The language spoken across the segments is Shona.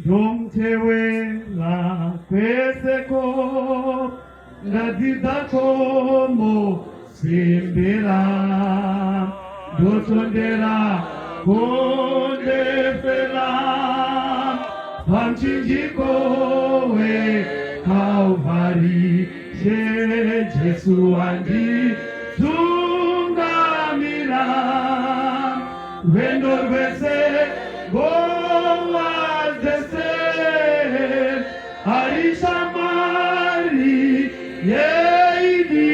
Ndomutewera kwese ko ndadzidza komo simbira ndotondera kondefela pamuchinjiko weKalvari she Jesu wanditungamira rwendo rwese Nguva dzese ari shamwari yeidi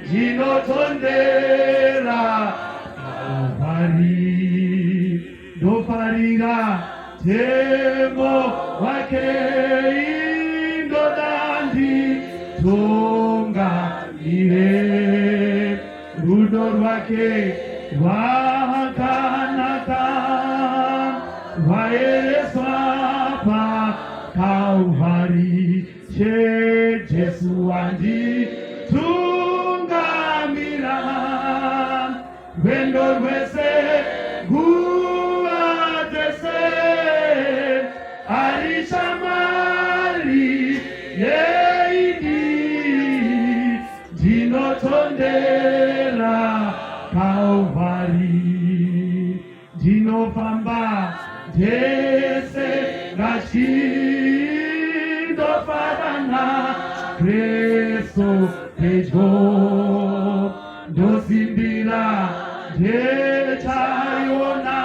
ndinotondera Kalvari ndofarira temo wake indoda nditungamire rudo rwake rwakanaka rwaereswa paKalvari she Jesu wanditungamira rwendo rwese nguva dzese ari shamwari yeidi Ndinotondera Kalvari, ndinofamba ndese ngachindofara Kristu pedyo, ndosimbira ndechaiona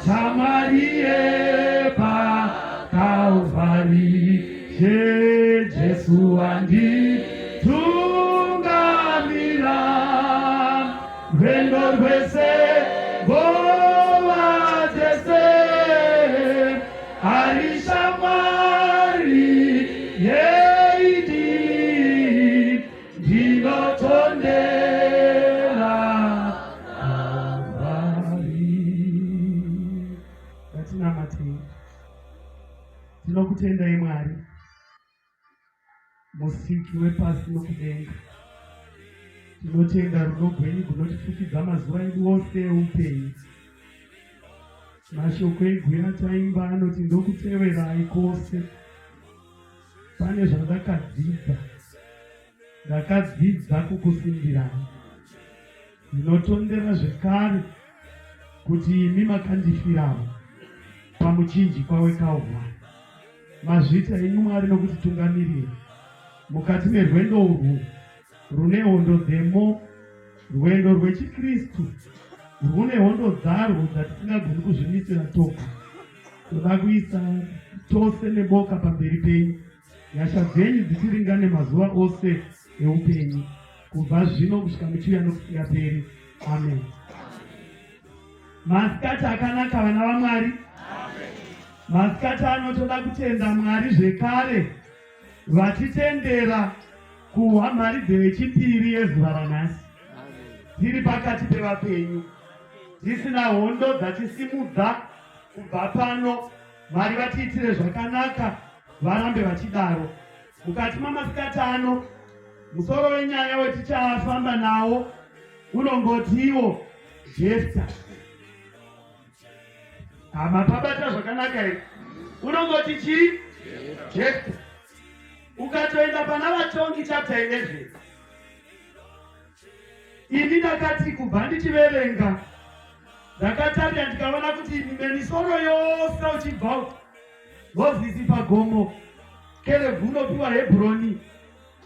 shamwari yepa Kalvari. She Jesu wanditungamira rwendo rwese nguva dzese ari shamwari yeidi ndinotondera Kalvari. Ngatinamatei. Tinokutendai Mwari, musiki wepasi nokudenga. Tinotenda rudo gwenyu gunotifukidza mazuva edu ose eupenyu. Mashoko eguya taimba anoti ndokuteverai kwose. Pane zvandakadzidza, ndakadzidza kukusimbirai. Ndinotondera zvekare kuti imi makandifirawo pamuchinjikwa weKalvari. Mazvita enyu Mwari nokutitungamirira mukati merwendo urwu rune hondo dzemo. Rwendo rwechiKristu rwune hondo dzarwo dzatisingagoni kuzvimisira toga. Toda kuisa tose neboka pamberi penyu. Nyasha dzenyu dzitiringane mazuva ose eupenyu kubva zvino kusvika muchiuya nokusingaperi. Amen. Masikati akanaka vana vaMwari. Masikati anotoda kutenda Mwari zvekare vachitendera kuhwa mharidzo yechipiri yezuva ranhasi. Tiri pakati pevapenyu tisina hondo dzatisimudza kubva pano. Mwari vatiitire zvakanaka varambe vachidaro. Mukati mamasikati ano musoro wenyaya wetichafamba nawo unongotiwo Jefta. Hama pabata zvakanaka here? Unongoti chii? Jefta. Ukatoenda pana Vatongi chapter 11 ini ndakati kubva ndichiverenga ndakatarira ndikaona kuti mimwe misoro yose uchibva uku Mozisi pagomo Kerebhu unopiwa Hebroni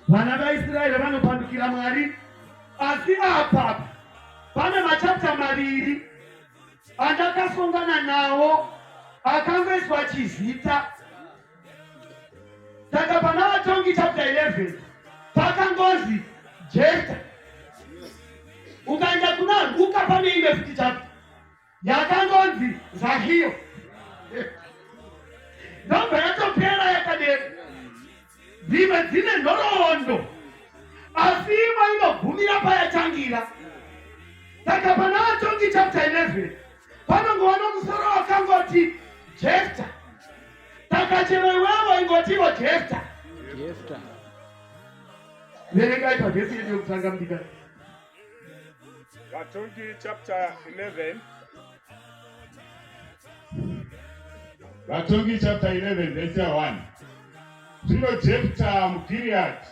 vana vaIsraeri vanopandukira Mwari asi apa pane machapta maviri andakasongana nawo akangoiswa chizita Saka pana Vatongi chapter 11 pakangozi Jefta. Ukaenda kuna Ruka pane imwe futi chapter yakangonzi Zakiyo. Ndobva yatopera yakadero. Dzimwe dzine nhoroondo asi imwe inogumira payatangira. Saka pana Vatongi chapter 11 panongova nomusoro wakangoti Jefta. Saka chero iwewe ingotiwo Jefta. Jefta. Verengai pavhesi yedu yokutanga mudikani. Vatongi chapter 11. Vatongi chapter 11 verse 1. Zvino Jefta muGiriyadhi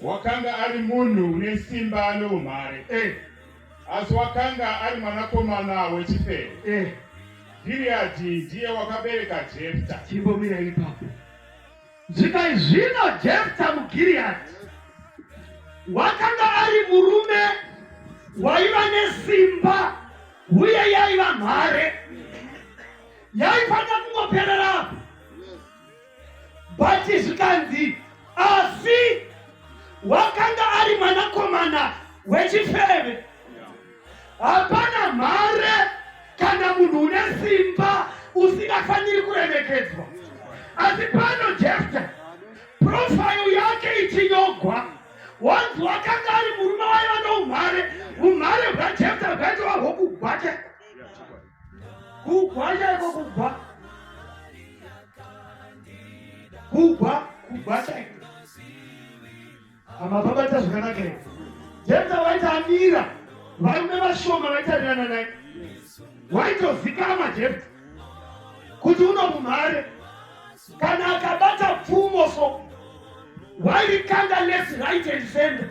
wakanga ari munhu une simba noumhare, asi wakanga ari mwanakomana wechifeve. Giriyadhi ndiye wakabereka Jefta. Chimbomira ipapo. Zvikai zvino Jefta muGiriyadhi wakanga ari murume waiva nesimba uye yaiva mhare yaifanira kungoperera apo, but zvikanzi asi wakanga ari mwanakomana wechifeve. Hapana mhare kana munhu une simba usingafaniri kuremekedzwa. Asi pano Jefta profile yake ichinyogwa, wanzi wakanga ari murume waiva noumhare. Umhare hwaJefta hwaitova hwokugwa chaiko, kugwa chaiko, kugwa, kugwa, kugwa chaiko. Amapabata zvakanaka here? Jefta waiti amira, varume vashoma vaitarirana naye. Waitozikanwa Jefta kuti unomumhare kana akabata pfumo so wairikanda left, right and center.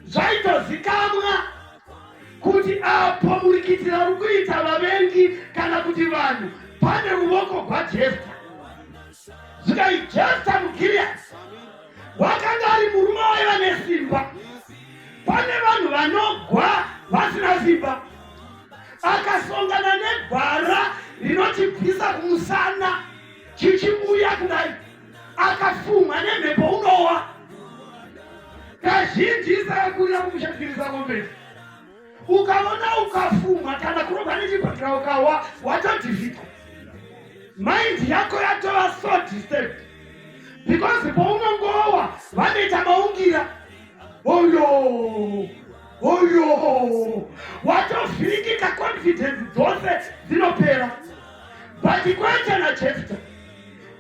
Zvaitozikamwa kuti apo murikitira ruri kuita vavengi kana kuti vanhu, pane ruvoko rwaJefta. Zvikai Jefta muGiriyadhi wakanga ari murume waiva nesimba. Pane vanhu vanogwa vasina simba, akasongana negwara rinochibvisa kumusana chichiuya kudai, akafumwa nemhepo unowa. Kazhinji isakakurira kumushatirisa kombezi, ukaona ukafumwa kana kurobva nechibhakira ukawa, watodhivhitwa, mind yako yatova so disturbed, because paunongowa vanoita maungira, oyo oyo, watovhiringika, confidence dzose dzinopera. But kwete naJefta.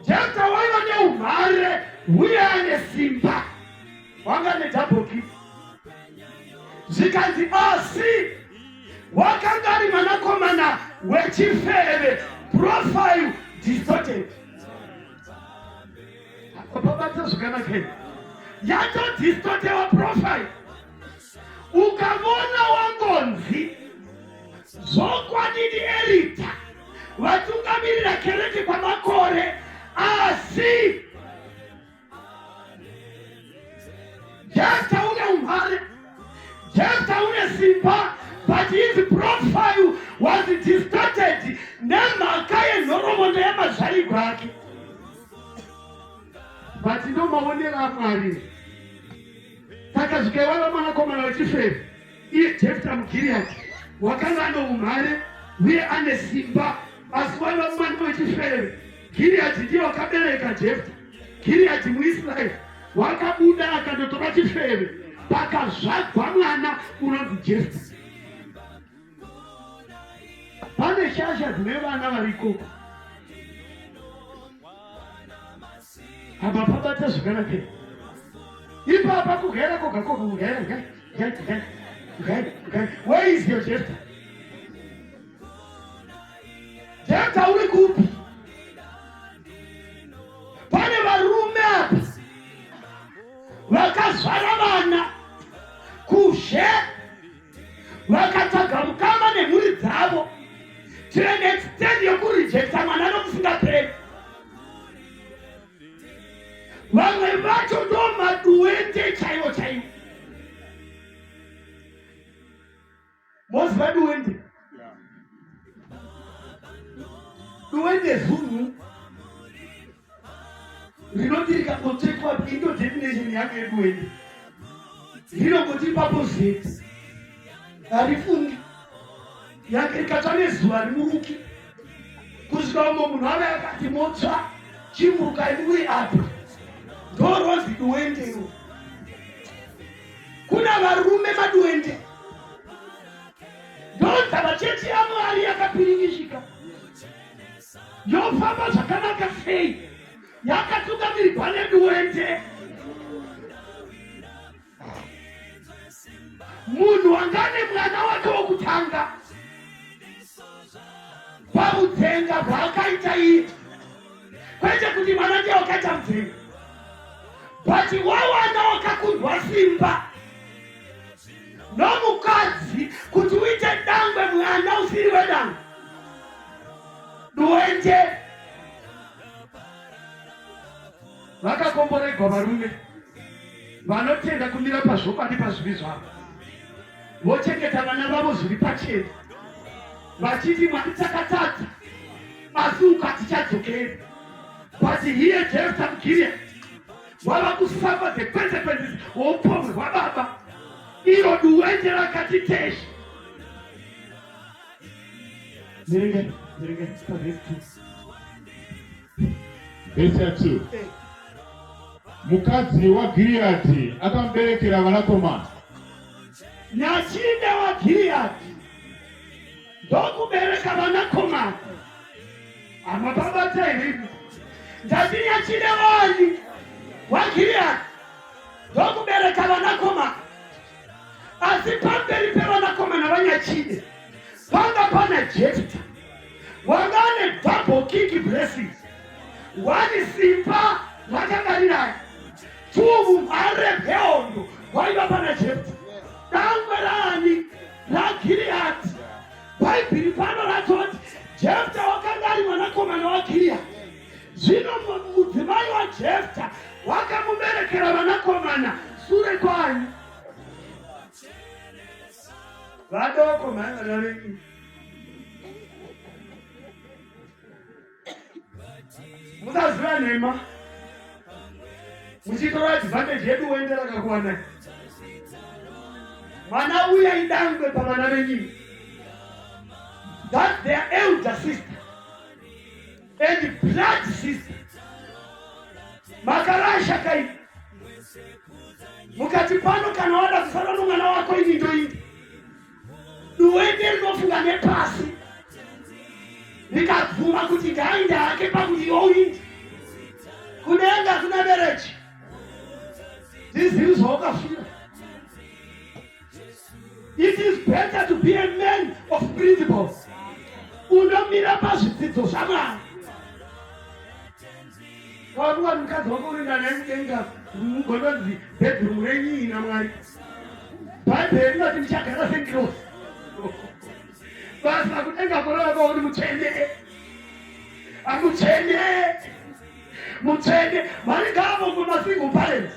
Jefta waiva neumhare uye ane simba, wanga nedouble gift. Zvikanzi asi wakanga ari mwanakomana wechifeve, profile distorted. Pabata zvakanaka here? Yatodistortewa profile. Ukavona wangonzi zvokwadi ndiErita vatungamirira kereke kwamakore, asi Jefta une umhare, Jefta une simba, but his profile was distorted nemhaka yenhoroondo yemazvarigwa ake. But ndo maonero aMwari. Saka zvikaiwava mwanakomana wechifeve, iye Jefta muGiriyadhi wakanga ane umhare uye ane simba, asi waiva mwana wechifeve. Giriyadhi ndiye wakabereka Jefta. Giriyadhi muIsraeri wakabuda akandotora chifeve, pakazvagwa mwana unonzi Jefta. Pane shasha dzine vana variko apa, pabata zvakanaka ipapa, kugaira koga koga, kugaira, gaira, gaira, gaira. Where is your Jefta? Jefta uri kupi? Pane varume apa vakazvara vana kuzhe, vakatsvaga mukama nemhuri dzavo to an extent yokurejecta mwana nokusingaperi. Vamwe vacho ndo maduende chaivo chaivo. Moziva duende? Duende zunhu rinoti rikangotsvetwa, indo definition yangu yeduende, rinongoti ipapo zeti, harifungi yake, rikatsva nezuva rimuruki kusvika umwe munhu ave akati motsva, chimurukai muri apa. Ndorozi duendero. Kuna varume maduende, ndonzava chechi yaMwari yakapiringishika yofamba zvakanaka sei yakatungamirirwa neduende? Munhu anga ane mwana wake wokutanga. Paudzenga hwaakaita iye, kwete kuti mwana ndiye wakaita mudzenga, but wawana wakakundwa simba nomukadzi kuti uite dangwe mwana usiri wedangwe duenje. Vakakomboregwa varume vanotenda kumira pazvokwadi pazvivi zvavo, vochengeta vana vavo zviri pachena, vachiti Mwari takatadza, asi ukatichadzokeri. But here Jephthah muGilead wava kusuffer the consequences woupombwe hwababa. Iro duwende rakati teshe. Verenge, verenge, pavhesi 2. Vhesi ya 2. Mukadzi waGiriyadhi akamuberekera vanakomana. Nyachinda waGiriyadhi ndokubereka vanakomana. Amapabata here? Ndati nyachinda wani waGiriyadhi ndokubereka vanakomana. Asi pamberi pevanakomana vaNyachide panga pana Jefta wanga ane double kick blessings. One, simba rakanga rinaye. Two, umhare hwehondo hwaiva pana Jefta. Dangwe raani? RaGiriyadhi. Bhaibheri pano ratoti Jefta wakanga ari mwanakomana waGiriyadhi. Zvino mudzimai waJefta wakamuberekera vanakomana sure kwani. Vadoko mhai vana venyu. Musaziva nhema. Muchitora advantage yedu wende rakakuwanai. Mwana uya idangwe pavana venyu. That's their elder sister and blood sister. Makarasha kai mukati pano, kana wada kusara nomwana wako ini ndoindi. Duwende rinofunga nepasi rikabvuma kuti ngainde hake pakuti iwe uindi. Kudenga kuna mereji, tizivi zvawakafira. It is better to be a man of principles. Unomira pazvidzidzo zvaMwari. Wakuwa mukadzi wako unoenda naye mudenga, mugononzi bedroom renyu ina Mwari. Bhaibheri rinoti ndichagara sengirozi. Basa kudenga korova kwauri mutsvene. Amutsvene. Mutsvene. Mwari ngaavongwe masingle parents.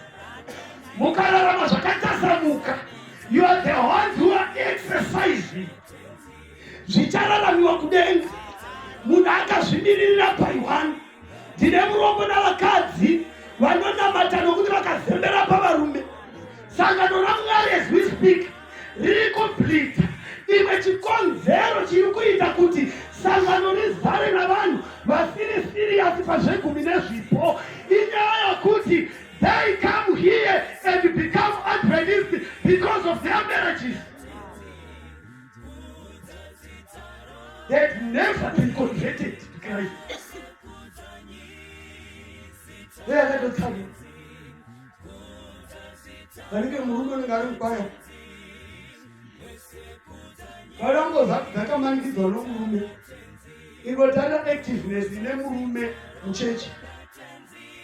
Mukararama zvakatasamuka. You are the ones who are exercising. Zvichararamiwa kudenga. Munhu akazvimiririra by one. Ndine murombo navakadzi vanonamata nokuti vakazembera pavarume. Sangano raMwari as we speak riri kubleeda. Imwe chikonzero chiri kuita kuti sangano rizare navanhu vasiri siriyasi pazvegumi nezvipo inyaya yokuti they come here and become Adventists because of their marriages. They had never been converted to Christ. They are not coming. Vanenge murume unenge ari mukwaya. Varango dzakamanikidzwa nomurume. Ingotanga activeness ine murume muchechi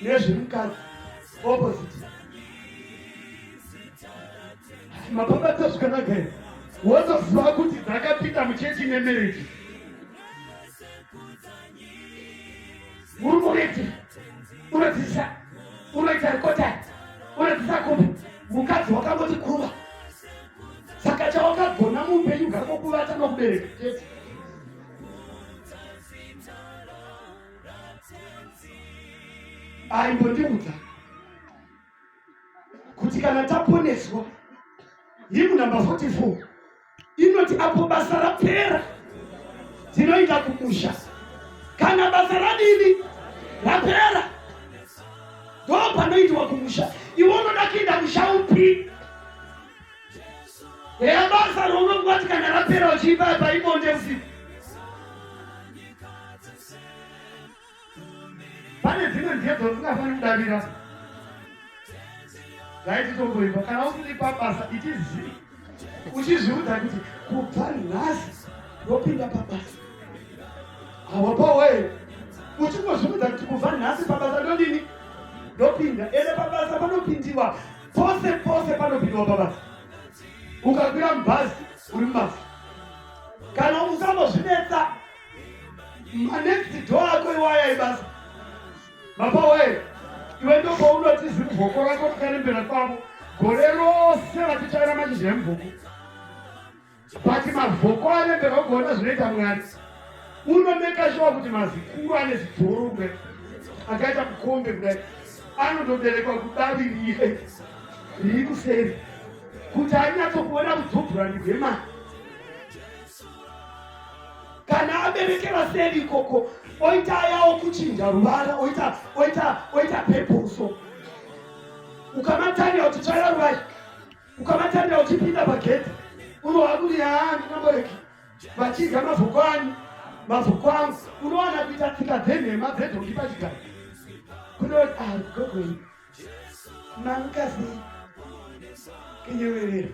nezvemukadzi opposite. Mapapata zvakanaka here? Wotoziva kuti dzakapinda muchechi nemarriage. Murume unoita, unodzidzisa, unoita rikotari, unodzidzisa kupi? Mukadzi wakangoti kuva. Saka chawakagona muupenyu hwako kuvata nokubereka chete. Aimbondiudza kuti kana taponeswa, hymn number 44 inoti apo basa rapera tinoenda kumusha. Kana basa radini rapera, ndo panoitwa kumusha. Iwe unoda kuenda musha upi? Eya, basa raunonga kuti kana rapera uchiibaya paibonde usiku. Pane dzimwe nziyo dzausingafaniri kudavira dzaititomboimba kana usiri pabasa. Itizivi uchizviudza kuti kubva nhasi ndopinda pabasa. Hawapawe uchingozviudza kuti kubva nhasi pabasa ndodini, ndopinda. Ende pabasa panopindiwa pose pose, panopindiwa pabasa. Ukakwira mubhazi, uri mubasa. Kana usambozvinetsa, manext door ako iwaya ibasa. Mapawe, iwe ndopaunoti zimuvhoko rako rakarembera kwavo gore rose vachitsvaira mashizha emuvhoko, but mavhoko arembera. Ugoona zvinoita Mwari, unomeka shuwa kuti mazikuru ane zidzoro kudai, akaita mukombe kudai, anotoberekwa kudavi riye riri kuseri kuti anyatsokuona kudzobhurani hwemari. Kana aberekera seri ikoko, oita ayawo kuchinja ruvara, oita peposo. Ukamatarira uchitsvaira ruvai, ukamatarira uchipinda pagedhi, unowa kuti haa, ndinamboreki vachidya mavhoko ani, mavhoko angu. Unowana kuita tsika dzenhema dzedhongi pachigaro kunoti, ah, gogoi, mamukasi kinyeverera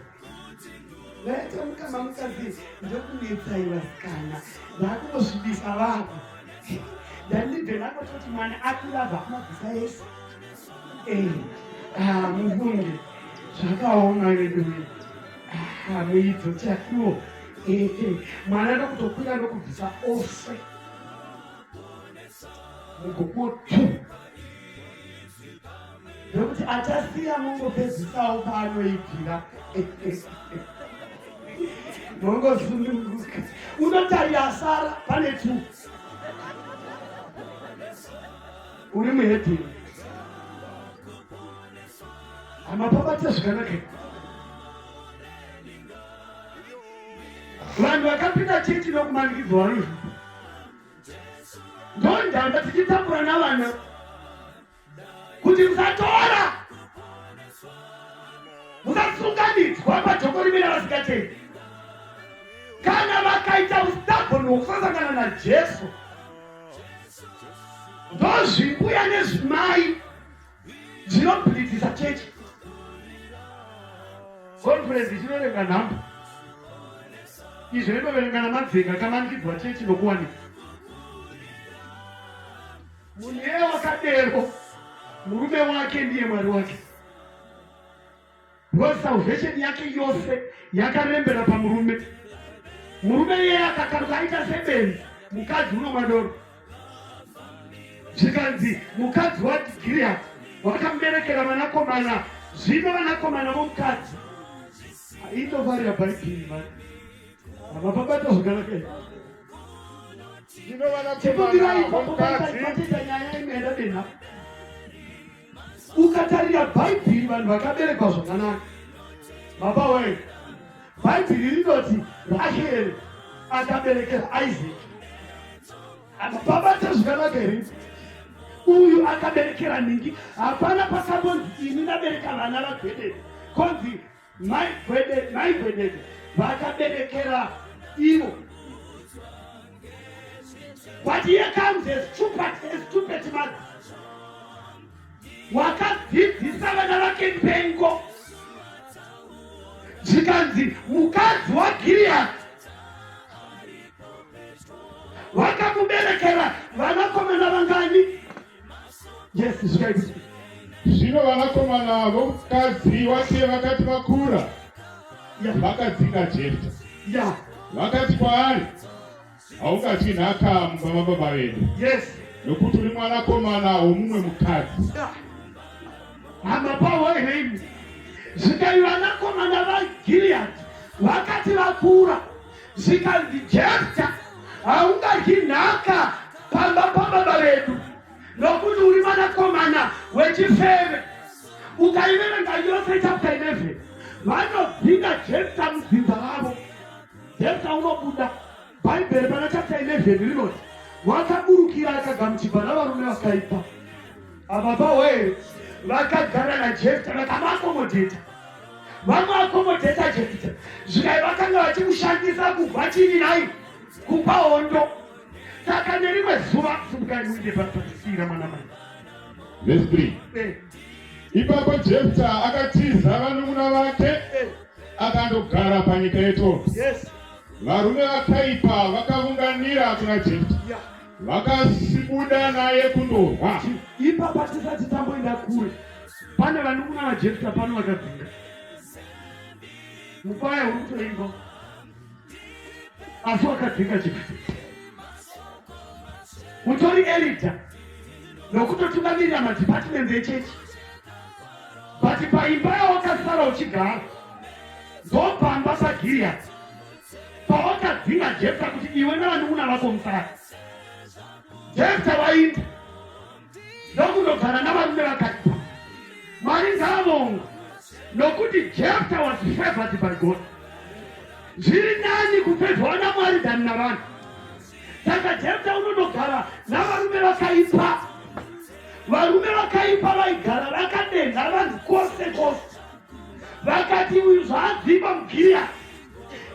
vaita muka mamukasi, ndokunetsai vasikana, ndakunosvibisa vanhu. Ndandibve ndakototi mwana akura abva amabvisa ese. Ah, mufunge zvakaoma veduwe. Ah, muidzo chaiwo. Mwana ndokutokwira ndokubvisa ose mugokuo tu, nekuti achasiya mungopedzisawo paanoibvira, mongosununguka. Unotarira asara pane tu uri muhedheni. Hamapabata zvakanaka. Vanhu vakapinda chechi nokumanikidzwa vanozvipa, ndondamba tichitambura navana kuti musatora, musasunganidzwa pajoko rimwe navasingatendi. Kana vakaita ustubborn hwokusasangana naJesu, ndozvimbuya nezvimai zvinobhilitisa chechi. Conference ichinoverenga nhamba, izvo inoverenga namadzenga akamanikidzwa chechi nokuwanika. Munhu iye wakadero, murume wake ndiye Mwari wake, because salvation yake yose yakarembera pamurume. Murume iyeye akakaruka aita sebenzi, mukadzi unomwa doro. Zvikanzi mukadzi waGiriyadi wakamuberekera vanakomana. Zvino vanakomana vomukadzi, itofarira Bhaibheri mani, havapabata zvakanaka. Zvino vanakomana vomukadzi Nyaya imwe yadadenha, ukatarira Bhaibheri, vanhu vakaberekwa zvakanaka. Baba wee, Bhaibheri rinoti Raheri akaberekera Isaac. Pabata zvakanaka here? Uyu akaberekera nhingi, hapana pakambonzi ini ndabereka vana vaGwedede, konzi mai Gwedede vakaberekera ivo. But here comes a stupid mother wakadzidzisa vana vake mpengo. Zvikanzi mukadzi waGiriyadi wakamuberekera vanakomana vangani? Yes, zvikai. Zvino vanakomana vomukadzi wake vakati vakura, vakadzinga Jefta. Vakati kwaari, "Haungadyi nhaka mumba mababa vedu, nokuti uri mwanakomana womumwe mukadzi." Hama, pawo here? Zvikai vanakomana vaGiriyadi vakati vakura, zvikanzi, "Jefta, haungadyi nhaka pamba pababa vedu, nokuti uri mwanakomana wechifeve." Ukaiverenga yose chapter 11, vanodzinga Jefta mudzinza ravo. Jefta unobuda. Bhaibheri pana chapter 11 rinoti wakaburukira akagamuchirwa navarume vakaipa. Ababa wee, vakagara naJefta, vakamuaccommodata, vamuaccommodata Jefta. Zvikai vakanga vachimushandisa kubva chini nai kupa hondo. Saka nerimwe zuva, simukai muinde patisiyira mwana mai. Verse 3. Ipapo Jefta akatiza vanun'una vake, akandogara panyika yeTobhi. Varume vakaipa vakaunganira kuna Jefta. Vakasibuda naye kundorwa. Ipapa tisati tamboenda kure, pane vanun'una vaJefta pano vakadzinga mukwaya uri kutoimba, asi wakadzinga Jefta. Utori erida nokutotungamirira madhipatimendi echechi, but paimba yawakasara uchigara ndopamba paGiriyadhi pawakadzinga Jefta kuti iwe navanun'una vako musara. Jefta wainda ndokundogara navarume vakaipa. Mwari ngaavongwe nokuti Jefta was favored by God. Zviri nani kufevhwa naMwari than navanhu. Saka Jefta unondogara navarume vakaipa. Varume vakaipa vaigara vakadenha vanhu kwose kwose. Vakati uyu zvaadzingwa muGiriyadi,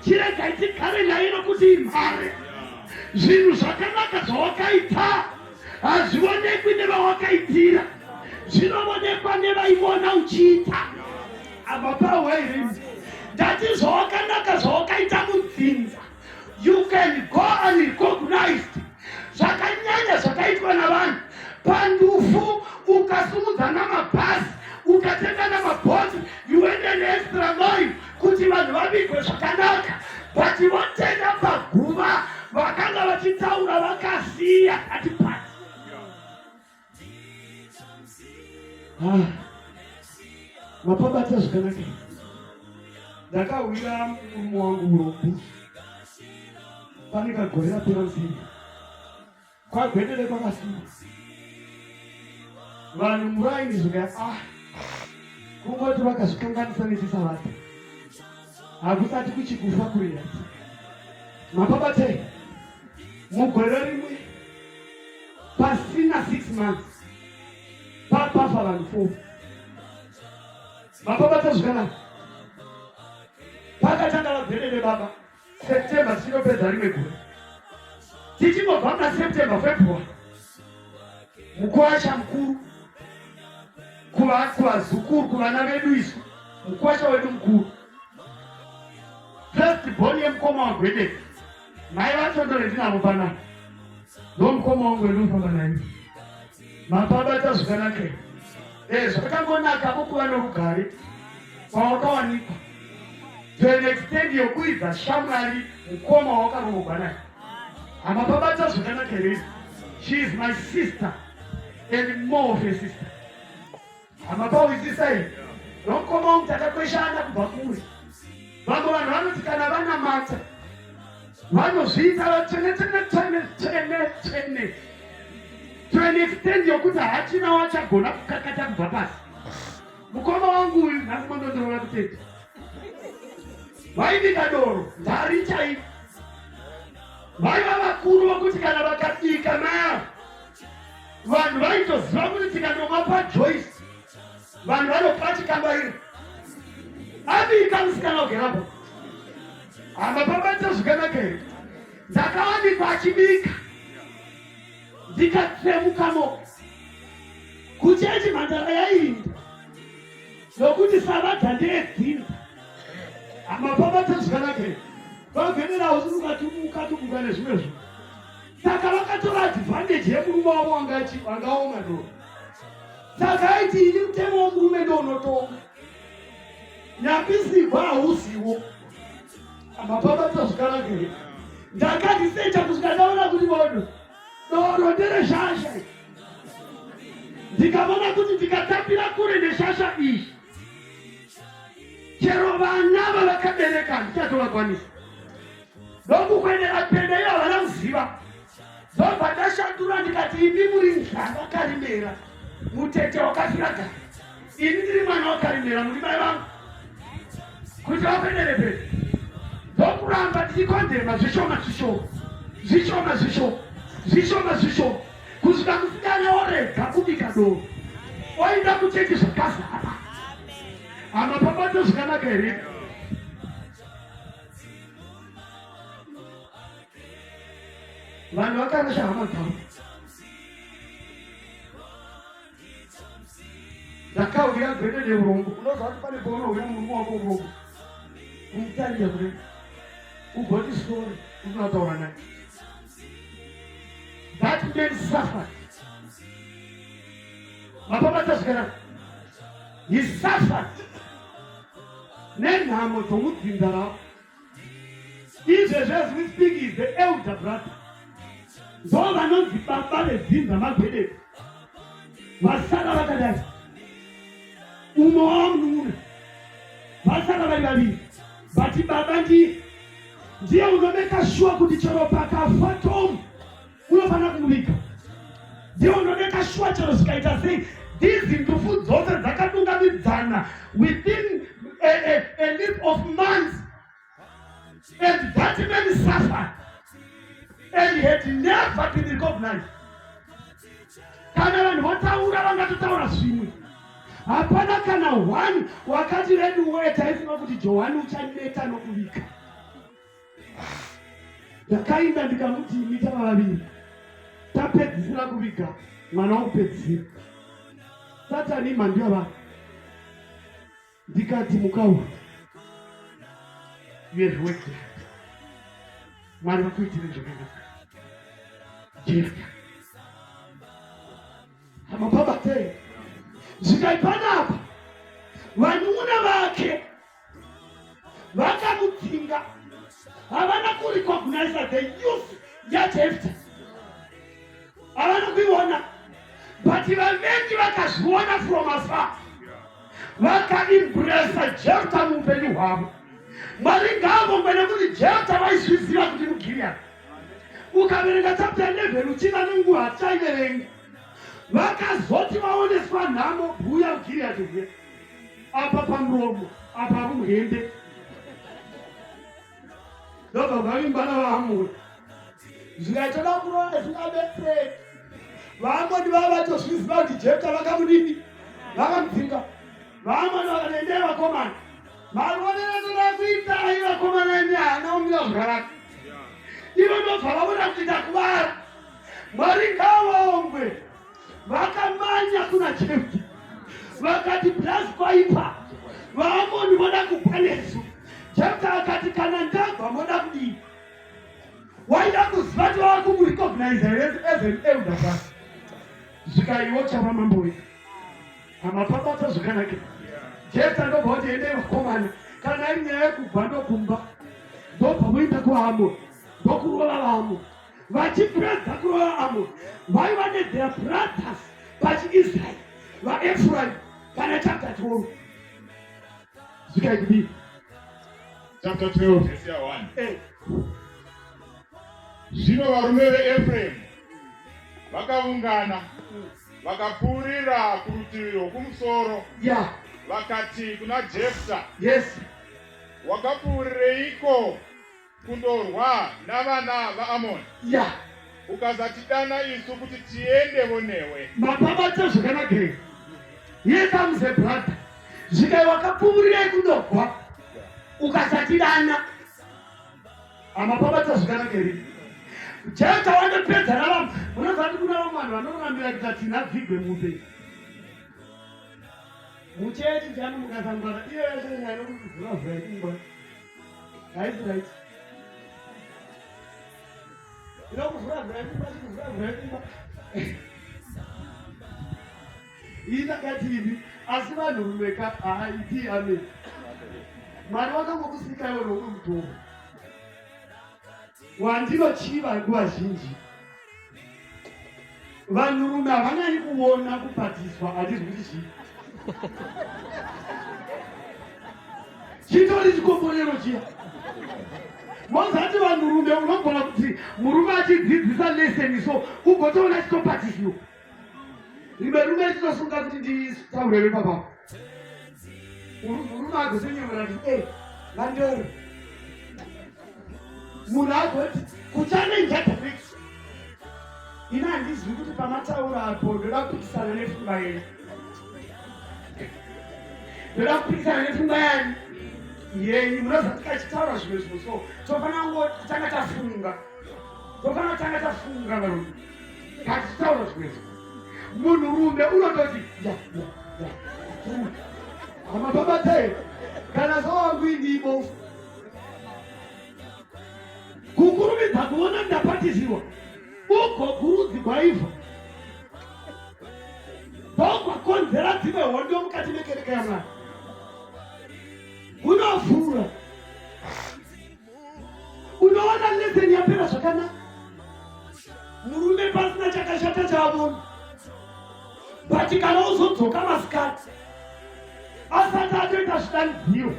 chiregai tigare naye nokuti imhare. Zvinhu zvakanaka zvawakaita hazvionekwi nevawakaitira, zvinovonekwa nevaiona uchiita. Apa pawairi ndati zvawakanaka zvawakaita mudzinza you can go unrecognized zvakanyanya zvakaitwa navanhu pandufu ukasumudza namabhazi ukatenga namabhoti you went an extra mile kuti vanhu vavigwe zvakanaka but votenda paguva vakanga vachitaura vakasiya ati pati. Ah, mapabata zvakanaka. Ndakahwira murume wangu murombo pane kagore rapera musiri kwagwedere kwakasungwa vanhu muraini zvika ah kungoti vakazvikanganisa nechisavata hakusati kuchikufa kurira mapabatei mugore rimwe pasina 6 months papafa vanhu 4. Mapabata zvakanaka. Pakatanga vabvenene baba September tichinopedza rimwe gore, tichingobva muna September, February, mukwasha mukuru kuvazukuru kuvana vedu isu, mukwasha wedu mukuru, first born yemukoma wagwedeke. Mai vacho ndorendinavo panapa, ndomukoma wangu wendinofamba naye. Mapabata zvakanaka e zvakangonakako kuva norugare kwawakawanikwa to an extent yokuidza shamwari mukoma wawakaroorwa naye. Hamapabata zvakanaka here? She is my sister and more of a sister. Hamapahwisisa here? Nomukoma wangu takakweshana kubva kure. Vamwe vanhu vanoti kana vanamata vanozviita vatsvene tsvene tsvene tsvene tsvene to an extent yokuti hachina wachagona kukakata kubva pasi. Mukoma wangu uyu nhasi mandondirova kutete vaibika doro ndari chaivo vaiva vakuru vokuti kana vakabika maya vanhu vaitoziva kuti tikandomwa paJoyce vanhu vanopa chikambairo. Abika musikana ogerapo hama pabaita zvakanaka here? Ndakawanikwa achibika ndikatsemuka mo kuchechi mhandara yaiinda nokuti savadha ndeyedzinza. Hama pabaita zvakanaka here? Vagenera hausi ukatumuka nezvimwe zvinhu. Saka vakatora advantage yemurume wavo wangaoma doro. Saka aiti ini mutemo womurume ndo unotonga. Nyapisigwa hauziwo. Mapabata zvakanaka here? Ndakadisecha kusvika ndaona kuti bodo doro ndere shasha. Ndikavona kuti ndikatambira kure neshasha iyi chero vana vavakabereka handichatovakwanisa. Ndokukwedera pende iyo havana kuziva. Ndobva ndashandura ndikati imi muri nzanga Karimera, mutete wakafira gare. Ini ndiri mwana waKarimera, muri mai vangu. Kuti vakwedere pende. Ndokuramba ndichikondema zvishoma zvishoma, zvishoma zvishoma, zvishoma zvishoma, kusvika musikana orega kubika doro. Oenda kuchechi zvakazara. Hama pabata zvakanaka here? Vanhu vakarasha hama dzavo. Ndakauya gwede neurombo. Unoziva kuti pane paunouya murume wako urombo kumutarira kudai ugoti sori usina kutaura naye. That That man suffered. Mapabata zvakanaka. He suffered nenhamo dzomudzinza ravo. Izvezvi as we speak is the elder brother. Ndo vanonzi baba vedzinza magwedete. Vasara vakadai. Umwe wavo munun'una. Vasara vari vaviri. But baba ndiye ndiye unomeka shuwa kuti chero pakafa Tom unofanira kumuviga. Ndiye unomeka shuwa chero zvikaita sei these ndufu dzose dzakadungamidzana within a leap of months and that man suffered and had never been recognized. Kana vanhu votaura vangatotaura zvimwe, hapana kana one wakati reduwe taifunga kuti Johani uchaneta nokuvika. Ndakaenda ndikamuti imi tava vaviri tapedzisira kuviga mwana wokupedzisira. Satani imhandu yavanhu. Ndikati mukaura, you have worked hard. Mwari vakuitire zvakanaka. Jefta hamapabatei zvikai panapa vanun'una vake vakamudzinga havana kurecognize the youth yaJefta, havana kuiona, but vavengi vakazviona from afar, vakaimbresa Jefta muupenyu hwavo. Mwari ngaavongwe nekuti Jefta vaizviziva kuti muGiriyadi. Ukaverenga chapter 11 uchiva nenguva, hatichaiverenga. Vakazoti vaoneswa nhamo, bhuya muGiriyadi huya apa pamuromo apa rumuhembe, ndobva vavimbana vaAmoni, zvikaitoda kurova isingabetseki. VaAmoni vava vatozviziva kuti Jefta vakamudini, vakamudzinga. VaAmoni vakati, endei vakomana, marovero toda kuita ai vakomana imi haana kumira zvakanaka. Ivo ndobva vaona kuti takuvara. Mwari ngavaongwe, vakamanya kuna Jefta vakati, plus kwaipa, vaAmoni voda kubva nesu. Jefta akati, kana ndabva moda kudii? Waida kuziva kuti vava kumurecognize as an elder brother. Zvikaiwo chava mambo wedu. Hamapabata zvakanaka. Jefta ndobva kuti, endei vakomana, kana iri nyaya yekubva ndokumba, ndobva muenda kuAmoni ndokurova vaAmoni. Vachipedza kurova Amoni, vaiva netheir brothers pachiIsraeri, vaEfraim, kana chapter 12 zvikai kudii? Chapter 12 verse ya 1. Zvino varume veEfremu vakaungana, vakapfuurira kurutivi rwokumusoro, vakati kuna Jefta, Wakapfuurireiko kundorwa navana vaAmoni, ukasatidana isu kuti tiendevo newe? Mapabata zvakanaka here? Here comes a brother. Zvikai, wakapfuurirei kundogwa ukasatidana? Amapabata zvakanaka here? Jefta wandopedza navamwe. Munoziva kuti kuna vamwe vanhu vanorambira kuita tina bvigwe muupenyu muchechi chanu mukasangwana iyo yashanyaya nokuvhura vhura imba haisi right, inokuvhura vhura imba, chikuvhura vhura imba iyi takati imi. Asi vanhurume ka, haaiti amen. Mwari wakangokusika iwe noumwe mutombo wandinochiva. Nguva zhinji vanhurume havanyanyi kuona kupatiswa. Handizwi kuti chii chitori chikomborero chiya. Mozati vanhurume unogona kuti murume achidzidzisa lesson so ugotoona chitopatisiwa, rimwe rume richitosunga kuti nditaurere papapo. Murume agotonyemera kuti e vandoro, munhu agoti kuchallenja direct. Ini handizivi kuti pamataura apo ndoda kupikisana nepfungwa yenyu, ndoda kupikisana nepfungwa yani yenyu. Munoziva tikachitaura zvimwe zvinhu so tofanira kungotanga tafunga, tofanira kutanga tafunga varume katichitaura zvimwe zvinhu. Munhurume unototi ya ya ya hamababatei kana sowangu indibofu kukurumidza kuona ndapatisiwa. Ugokurudzi gwaivha ndokwakonzera dzimwe hondo mukati mekereke yaMwari. Unovhura, unoona leseni yapera zvakanaka, murume pasina chakashata chaavona, but kana uzodzoka masikati asati atoita zvidanidziro,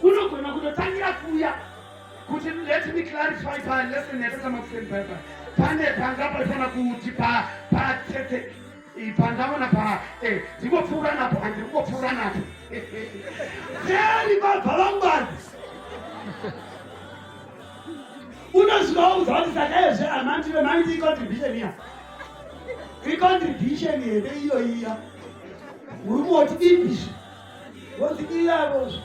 unogona kutotangira kuya kuti let me clarify pa lesson yakaita makuseni paya paya pane panga paifana kuti pa patsetse pandaona pa eh, ndingopfuura napo handiri kungopfuura napo seri vabva vangwazi unozvivaudza kuti saka izve amandive maiti icontribution iya icontribution here iyo iya murume woti ibizve Woti iyavozve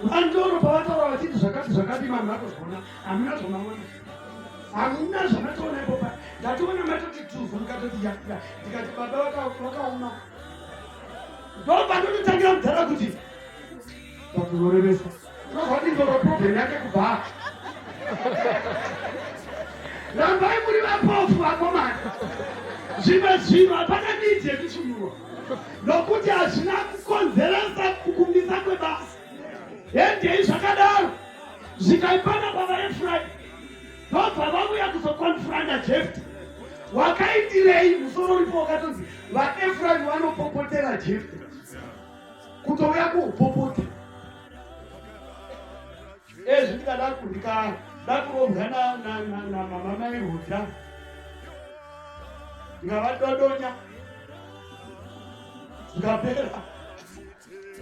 vandoro pavataura vachiti zvakati zvakati vanhu vatozviona hamuna zvamaona hamuna zvamatoona ipo pa ndatoona matoti tuzu mukatoti yakuda ndikati baba vakaoma ndopanototangira mudhara kuti pakunorevesa unozwa ndoro problem yake kubva rambai muri vapofu vakomana zvimwe zvinhu hapana need yekusunurwa nokuti hazvina kukonzeresa kukumisa kwebasa. Hendei zvakadaro zvikaipana pavaEfraimi, ndobva vauya kuzokonfranda Jefta. Wakaitirei? Musoro uripo wakatonzi vaEfraimi vanopopotera Jefta, kutouya kuupopota. Ezvi ndikada ndikada kurombwa namama mai Rhodha ndikavadodonya zvikapera,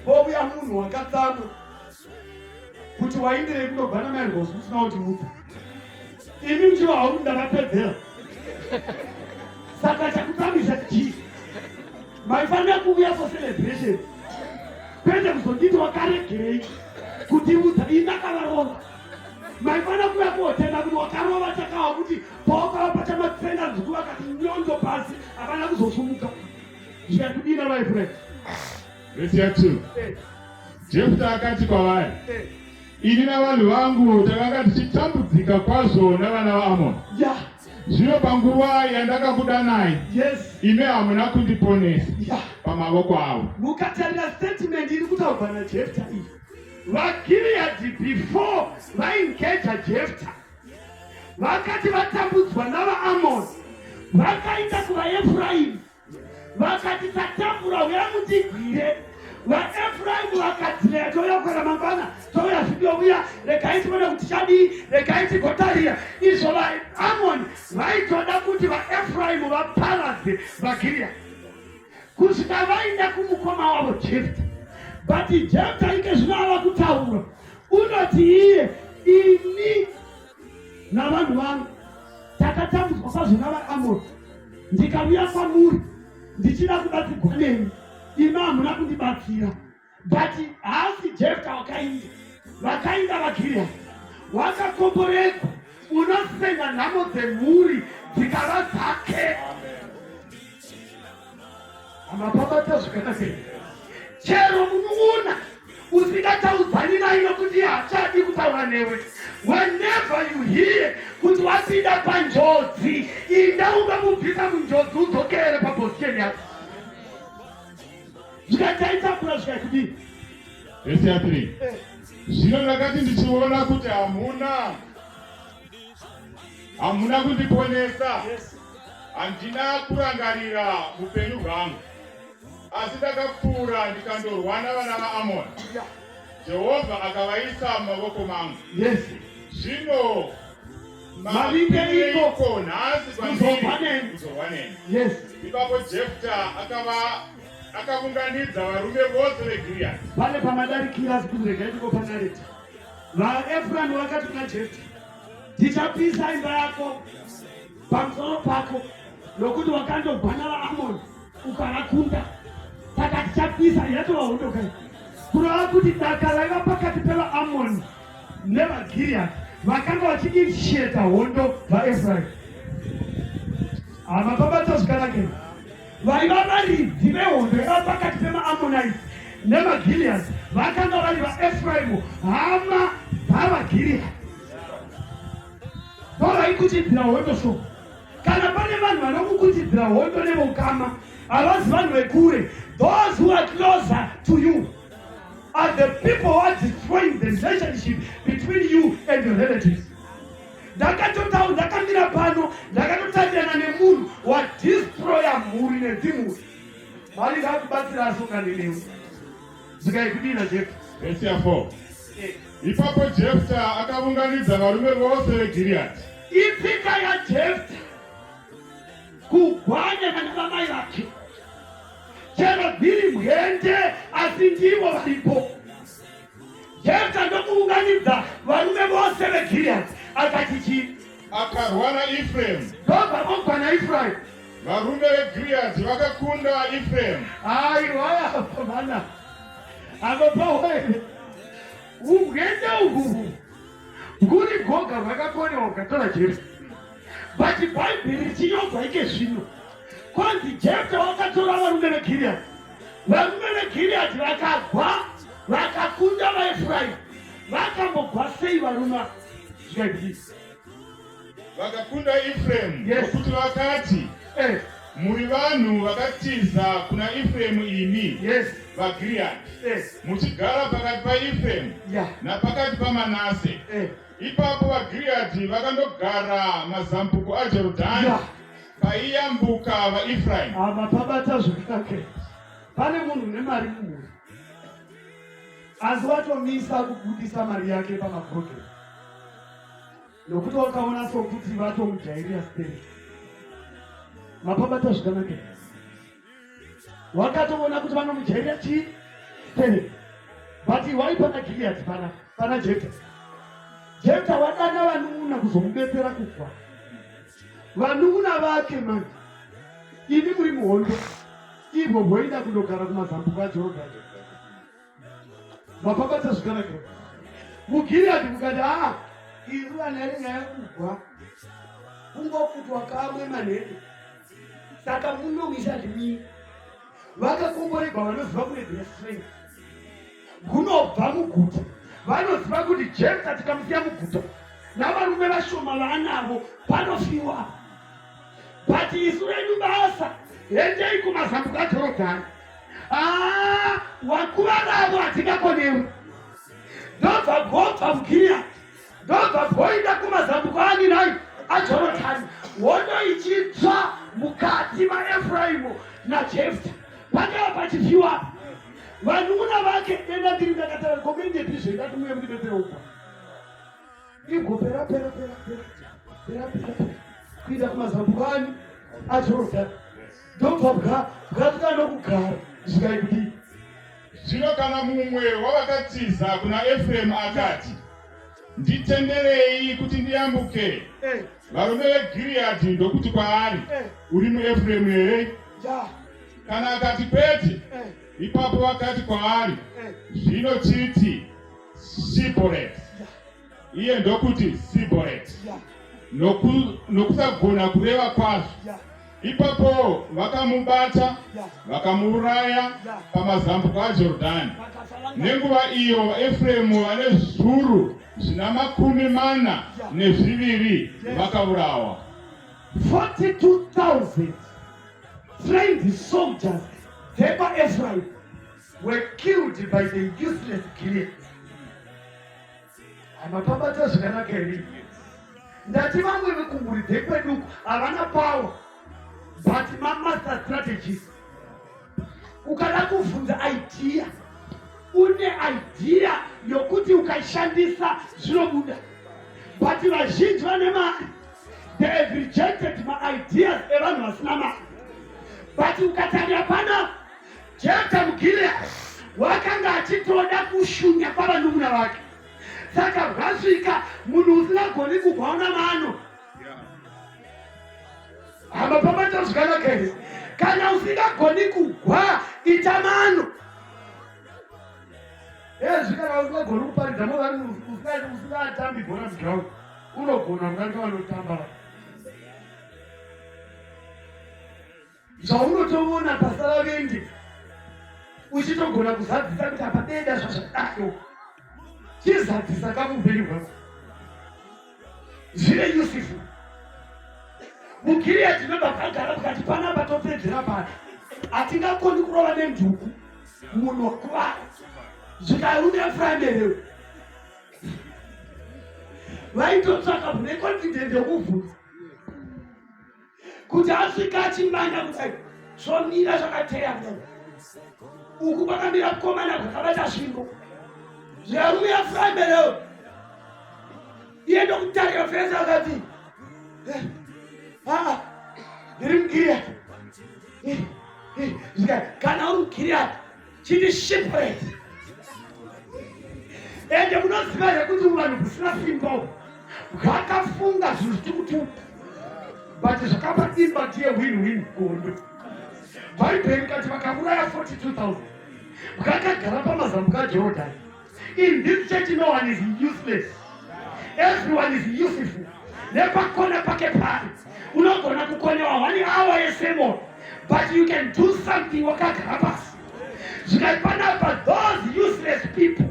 pouya munhu wakatsamwa kuti waindirei kundobva namai Rose usina kutiudza imi muchiva hauri ndavapedzera saka chakutsamwisa chii? Maifanira kuuya for celebration kwete kuzonditi wakaregerei kutiudza ini ndakavarova. Maifanira kuuya kotenda kuti wakarova chakawa kuti pawakavapa chamatsenga nzuku vakati nyondo pasi havana kuzosumuka. Zvikatidina vaifred. Vhesi ya 2. Jefta akati kwavari, Ini navanhu vangu takanga tichitambudzika kwazvo navana vaAmoni. Yeah. Zvino panguva yandakakudanai, Yes. imi hamuna kundiponesa Yeah. pamavoko avo. Mukatarira statement iri kutaurwa naJefta iyi, vaGiriyadhi before vaengeja Jefta vakati vatambudzwa navaAmoni vakaenda kuvaEfraimi vakati tatambura uya mutigwire vaefraimu vakadziraya touya kukwera mangwana touya zvidouya regai tione kuti chadii regai tigotarira izvo vaamoni vaitoda kuti vaefraimu vaparadze vagiriya kusvika vaenda kumukoma wavo jefta but jefta ike zvino ava kutaura unoti iye ini navanhu vangu takatambudzwa kwazvo navaamori ndikauya kwamuri ndichida kubatsirwa nemi imi hamuna kundibatsira but haasi jefta wakainda vakainda vagireadi wakakomboredzwa unosenga nhamo dzemhuri dzikava dzake Amapabata zvakanaka chero munuuna usingataudzani naye nokuti haachadi kutaura newe whenever you hear kuti wapinda panjodzi inda ungamubvisa munjodzi udzokere paposition yako zvikataitakura zvikakudii Vhesi ya 3. Zvino ndakati ndichiona kuti hamuna hamuna kundiponesa handina kurangarira upenyu hwangu asi ndakapfuura ndikandorwa navana vaamoni jehovha akavaisa mumavoko mangu yes zvino mavingeiko nhasi kuzorwa neni yes ipapo jefta akava akaunganidza varume vose vegiriyadi pane pamadarikira asi kuti regai ndikopanareti vaefraimu vakati kuna jefta Tichapisa imba yako pamusoro pako nokuti wakandogwa navaAmoni ukavakunda. Saka tichapisa yatova hondo kai. Kureva kuti daka raiva pakati pevaAmoni nevaGiriyadhi vakanga vachiinitiata hondo vaEfraimi. Hama pabata zvikanakei. Vaiva varidzi vehondo yaiva pakati pemaAmonites nemaGileads vakanga vari vaEfraimu, hama dzavaGilead. Ndovai kuchidzira hondo so. vanhu vanokukuchidzira hondo nevoukama havazi vanhu vekure. Those who are closer to you are the people who are destroying the relationship between you and your relatives. Ndakatotaura ndakamira pano ndakatotarirana nemunhu wadestroya mhuri nedzimhuri. Mwari ngaakubatsira asongane newe. Zvikai kudii naJefta? Vhesi ya 4. Ipapo Jefta akavunganidza varume vose veGiriyadhi. Itsika yaJefta kugwanya vana vamai vake chero dziri mbwende asi ndivo varipo. Jefta ndokuunganidza varume vose veGiriyadhi akati chii? Akarwa naEfremu. Ndobva vogwa naEfraimu. Varume veGiriyadhi vakakunda Efremu. Aiwa apa mana apa pawere ubwende uhuhu bwuri bwoga hwakakonewa hukatora Jesu but bhaibheri richinyorwa ike zvino kwanzi Jefta wakatora varume veGiriyadhi varume veGiriyadhi vakagwa vakakunda vaEfraimu vakambogwa sei varume zvikaitii Vakakunda Efremu Yes. nokuti vakati, Eh, Muri vanhu vakatiza kuna Efremu imi, yes. vaGiriyadhi, Eh, muchigara pakati paEfremu yeah. napakati paManase. Eh, Ipapo vaGiriyadhi vakandogara mazambuko aJorodhani yeah. paiyambuka vaEfraimu. Apa pabata zvakanaka. Pane munhu une mari mumhuri asi watomisa kubudisa mari yake pamaprogram nokuti wakaona sokuti vatomujairira stereki. Mapabata zvakanaka. Wakatoona kuti vanomujairira chii stereki, but wai pana Gilead pana pana Jefta. Jefta wadana vanun'una kuzomubetsera kugwa vanun'una vake manje imi muri muhondo ivo voida kundogara kumazambuko aJorodhani. Mapabata zvakanaka. MuGiriyadhi mukati aa isu vana nyaya kugwa kungokutwa kamwe manheru saka munomisa zvimii vakakomboregwa vanoziva kune their strength gunobva muguta vanoziva kuti Jefta tikamusiya muguta navarume vashoma vaanavo panofiwa but isu redu basa hendei kumazambuko aJorodhani. Ah, wakuvaravo hatingakonewi ndobva gobva muGiriyadhi ndobva goinda kumazambuko ani nai aJorodhani hondo ichitsva mukati maEfraimu naJefta pakava pachifiwa vanun'una vake denda ndiri ndakatara komendepi zvendati muye mundibetsere ukwa Igo pera pera pera pera pera pera pera kuenda kumazambuko ani aJorodhani ndobva bwa bwasvika nokugara zvikai kudii. Zvino kana mumwe wavakatiza kuna Efremu akati, Nditenderei kuti ndiyambuke, Eh, varume veGiriyadhi ndokuti kwaari, eh, Uri muEfremu here? ya, Kana akati, Kwete, eh, ipapo vakati kwaari, eh, Zvino chiti Shiboret. ya, Iye ndokuti Siboret, ya, nokusagona kureva kwazvo. ya, Ipapo vakamubata ya, vakamuuraya ya. pamazambuko aJorodhani. Vakafa vanga Nenguva iyo vaEfremu vane zvuru zvina 42 vakaurawa. 42,000 trained soldiers dzekwaEfraim were killed by the useless Gilead. Mapabata zvakanaka here? Ndati vamwe vekumhuri dzekweduku havana power but mamaster strategies. Ukada kuvhunza idea, une idea yokuti ukaishandisa zvinobuda, but vazhinji vane mari they have rejected maideas evanhu vasina mari. But ukatarira pana Jefta muGilead wakanga achitoda kushunya kwavanun'una vake, saka bwasvika munhu usingagoni kugwaona mano. Hama pamata zvakanaka here? Kana usingagoni kugwa ita mano. Ezvi kana usingagoni kuparidza movari usingatambi bhora muground unogona kudarika vanotamba. Zvaunotoona pasara vende uchitogona kuzadzisa kuti apa deda zvazvadaro, chizadzisa kamuupenyu hwako zvive useful. MuGiriyadhi ndobva pagara pakati panapa topedzera pano. Hatingakoni kurova nenduku munhu wakuvara. Zvikarume Efraimi vaitotsvaka mune confident yekubvunza kuti asvika achimanya kudai zvomira zvakateya kudai uku kwakamira mukomana kwakabata svimbo zviarume yaframbereo iye ndokutarira fenzi akati eh, aa ndiri mugiriyadi eh, eh, kana uri mugiriyadi chiti shipret ende munoziva here kuti vanhu kusina simba uku vakafunga zvinhu zvitukutuku but zvakapa imba ndiye win win gondo bhaibheri kati vakauraya 42000 vakagara pamazambuka ajorodhani In this church no one is useless. Everyone is useful. Nepakona pake pari. Unogona kukonewa one hour yesermon but you can do something wakagara pasi. Zvikai panapa those useless people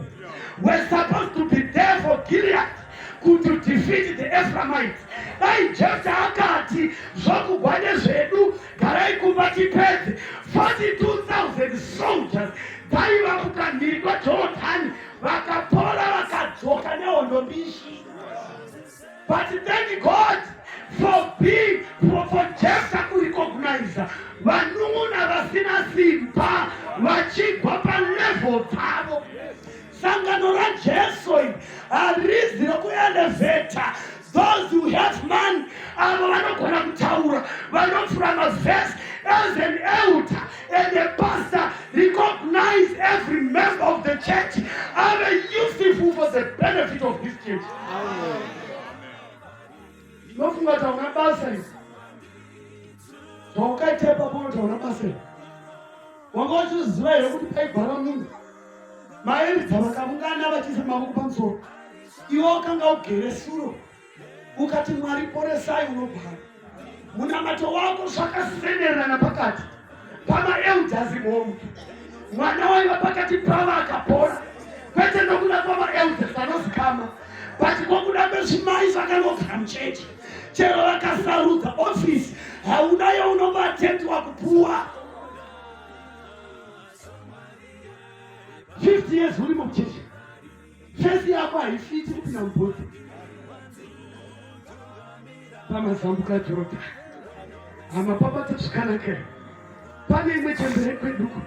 were supposed to be there for Gilead to defeat the Ephraimites. Dai Jephthah akati zvokugwa nezvedu garai kumba tipedze 42000 soldiers dzaiva kukamhiri kwaJorodhani vakapora vakadzoka nehondo mbishi. But thank God for being for Jephthah kurecognize vanun'una vasina simba vachigwa palevel dzavo. Sangano raJesu iri harizi rokuelevheta those who have money, avo vanogona kutaura, vanopfura mavhesi. As an elder and a pastor, recognize every member of the church ave useful for the benefit of this church. Nofunga kuti hauna basa iri zvaukaita ipapo, unoti hauna basa iri. Wanga uchiziva here kuti paigwara munhu maeridza vakaungana vachiisa mavoko pamusoro, iwe wakanga ugere suro ukati Mwari poresai unogwara? Munamato wako zvakasenerana pakati pamaelders momwe mwana waiva pakati pavo akapora, kwete nokuda kwamaelders anozikama, but kwokuda kwezvimai zvakangogara muchechi. Chero vakasarudza ofisi, hauna yaunomboatemptiwa kupuwa. 50 years uri muchechi, face yako haifiti kupinda mubhodhi pamazambuka Jorodhani. Hama, pabata zvakanaka. Pane imwe chembere kweduko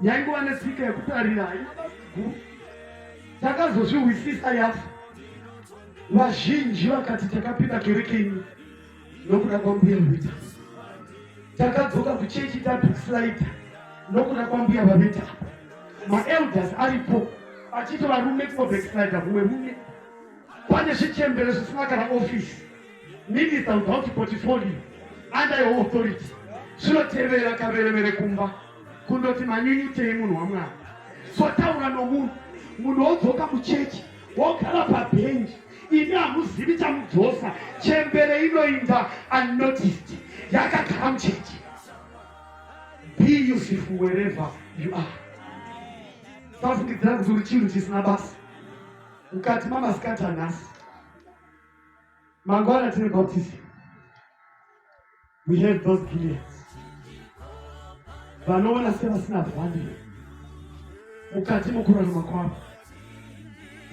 yaingova netsika yekutarira, haina basa guru. Takazozvihwisisa yafa. Vazhinji vakati takapinda kereke ino nokuda kwambuya Rwita, takadzoka kuchechi tabackslide nokuda kwambuya vavita. Maelders aripo achiti varume kuno backslide mumwe rume. Pane zvichembere zvisina kana office, minister without portfolio under your authority, zvinotevera kaverevere kumba kundoti manyunyutei munhu waMwari. Sotaura nomunhu, munhu wodzoka muchechi wogara pabhenji, imi hamuzivi chamudzosa. Chembere inoinda unnoticed yakagara muchechi. Be useful wherever you are. Safungidzira kuti uri chinhu chisina basa mukati mamasikati anhasi. Mangwana tine baptism. We have those Gileads vanoona sevasina value mukati mokurarama kwavo.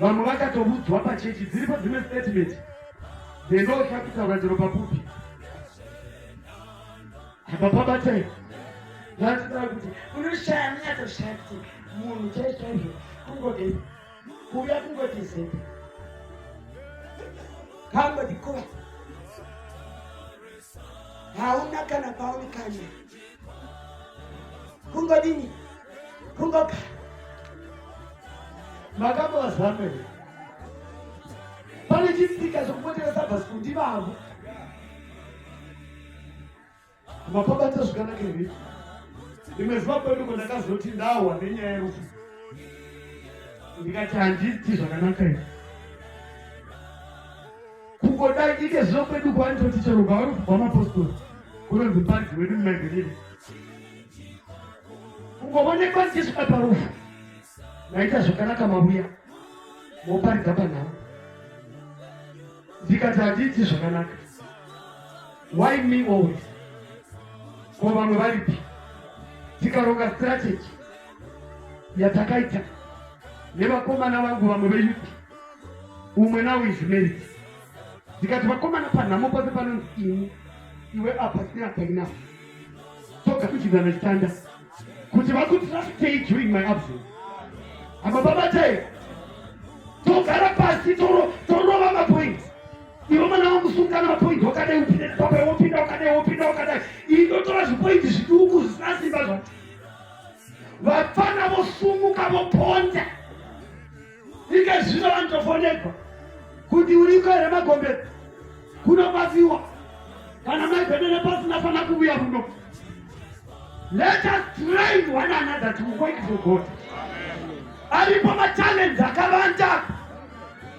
Vamwe vakatovudzwa pachechi, dziripo dzimwe statement dzinotya kutaura chero papupi apa pabatei. Vatitaura kuti unoshaya, munyatsoshaya kuti munhu chaizvo chaizvo kungoti kuuya, kungoti zepe, kangoti kuva hauna kana paunokanya, kungodini, kungogara. Makambovazama here? Pane chitsika chokupotera sabhasiku ndivavo mapabata zvakanaka here? Rimwe zuva kweduko ndakazoti ndahwa nenyaya yerufu, ndikati handiti zvakanaka here kungodai ike zvino kwedu kwanitoti chero rwarufu rwamapostori kunonzi muparidzi wedu mumaigiriri kungovonekwa ndichisvika parufu, maita zvakanaka mavuya moparidza panhau. Ndikati handiti zvakanaka. Why me always? Ko vamwe varipi? Tikaronga strategy yatakaita nevakomana vangu vamwe veyouth, umwe now is married. Ndikati vakomana, panhamo pose panonzi ini, iwe apa, sina enough, togamuchidzana chitanda kuti vakutrustei during my absence. Amababatai, togara pasi, torova mapoints. Iwe mwana wangu, sungana mapoints wakadai, upinde papa, wopinda wakadai, wopinda wakadai. Indotora zvipoints zviduku zvisina simba zvacho. Vapfana vosumuka, voponda. Ike zvino vanotofonegwa kuti uriko here magombedzi, kunobatsiwa kana maibhenene pasina fana kuuya kuno. Let us train one another to work for God. Aripo matalents akawanda,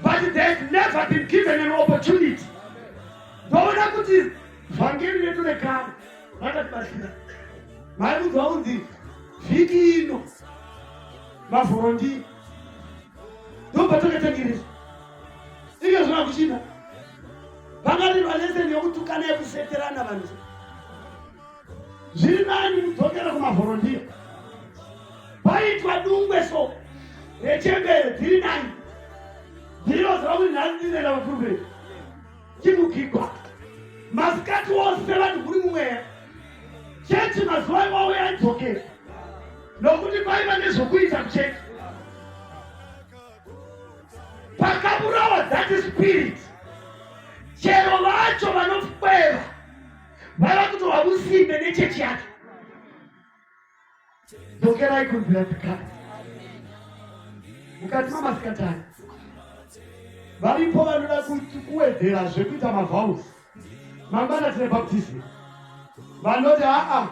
but they have never been given an opportunity. Ndoona kuti vhangeri redu rekare rakatibatsira. Maiudzwa unzi vhiki ino mavolunteer, ndobva takatangirizwa. Ike zvino hakuchina pangatirwa lesson yokutukana, yekuseterana vanhu. Zviri nani mudzokera kumavolunteer. Paitwa dungwe so rechembere dziri nani, dzinoziva kuti nhasi ndinoenda vapurupeti chimukigwa masikati wose, vanhu muri mumweya. Chechi mazuva iwawo yaidzokera nokuti kwaiva nezvokuita kuchechi. Pakaburawa that spirit, chero vacho vanofweva vava kutova usimbe nechechi yacho. Dzokerai kunzira dzekare mukati mamasikatani. Varipo vanoda kuwedzera zvekuita mavows. Mangwana tine baptism. Vanoti, "Aa,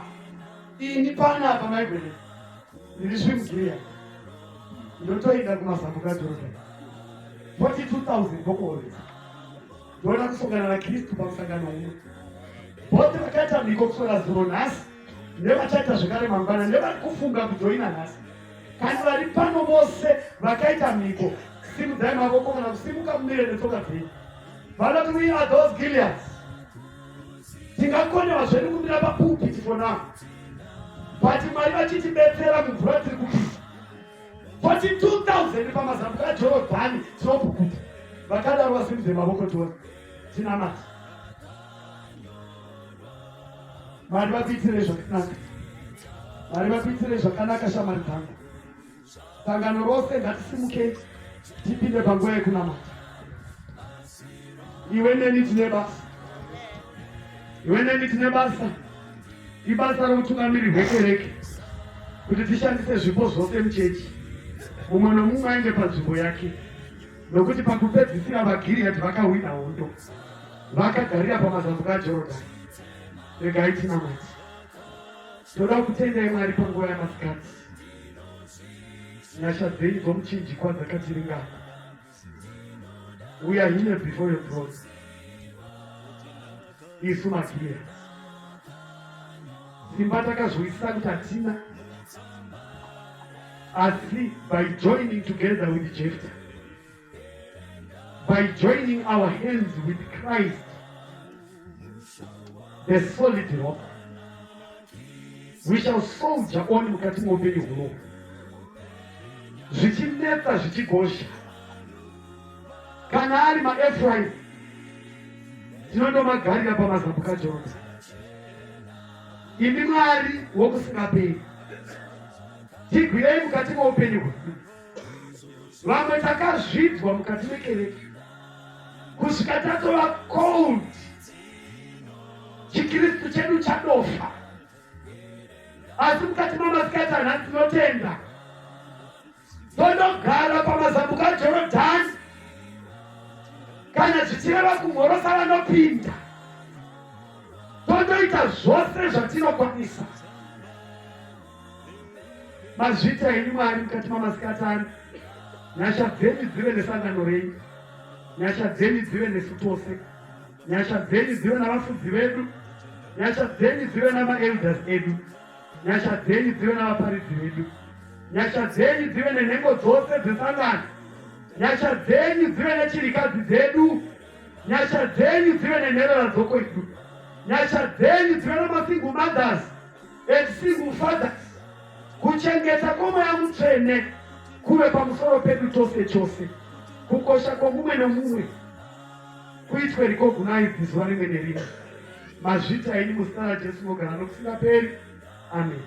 ini panapa maigwene ndiri swimgiria, ndotoenda kumazambuka Jorodhani 42,000 bokuoresa, ndoda kusongana naKristu pamusangano umwe." Bote vakaita mhiko kuswera zuro, nhasi nevachaita zvekare mangwana, nevari kufunga kujoina nhasi. Kana vari pano vose vakaita mhiko, simudzai mavoko kana kusimuka mumire netsoka dzenyu. Vanoti, "We are those Gileads." Tingakonewa zvedu kumira papulpit for now, but Mwari vachitibetsera, mumvura tiri kupisa 42,000 pamazambuko aJorodhani tinopukuta. Vakadaro vasimudze mavoko tione, tinamati. Mwari vakuitirei zvakanaka, Mwari vakuitirei zvakanaka. Shamwari dzangu, sangano rose, ngatisimukei tipinde panguva yekunamata. Iwe neni tine basa, iwe neni tine basa. Ibasa routungamiri hwekereke kuti tishandise zvipo zvose muchechi, mumwe nomumwe aende panzvimbo yake, nokuti pakupedzisira vaGiriyadhi vakawina hondo vakagarira pamazambuko aJorodhani. Regai tinamati. Toda kutendai Mwari panguva yamasikati. Nyasha dzenyu dzomuchinjikwa dzakatiringana. We are here before your throne. Isu maGileads, simba takazwisisa kuti hatina, asi by joining together with Jephthah, by joining our hands with Christ, the solid rock, we shall soldier on mukati meupenyu huno, zvichinetsa, zvichigozha. Kana ari maEfraim, tinondomagarira pamazambuka Jorodhani. Imi Mwari wokusingaperi, tigwirei mukati meupenyu hwedu. Vamwe takazvidzwa mukati mekereke kusvika tatova cold, chiKristu chedu chadofa. Asi mukati mamasikati anhasi tinotenda, tondogara pamazambuko aJorodhani, kana zvichireva kumhorosa vanopinda, tondoita zvose zvatinokwanisa. Mazvita henyu Mwari mukati mamasikati ano. Nyasha dzenyu dzive nesangano renyu, nyasha dzenyu dzive nesu tose, nyasha dzenyu dzive navafudzi vedu, nyasha dzenyu dzive namaelders edu, nyasha dzenyu dzive navaparidzi vedu, nyasha dzenyu dzive nenhengo dzose dzesangano, nyasha dzenyu dzive nechirikadzi dzedu, nyasha dzenyu dzive nenherera dzokwedu. Nyasha dzenyu dzive namasingle mothers and single fathers. Kuchengeta kwomweya mutsvene kuve pamusoro pedu tose chose. Kukosha kwomumwe nomumwe kuitwe recognized zuva rimwe nerimwe. Mazvita enyu muzita raJesu mogara nokusingaperi. Amen.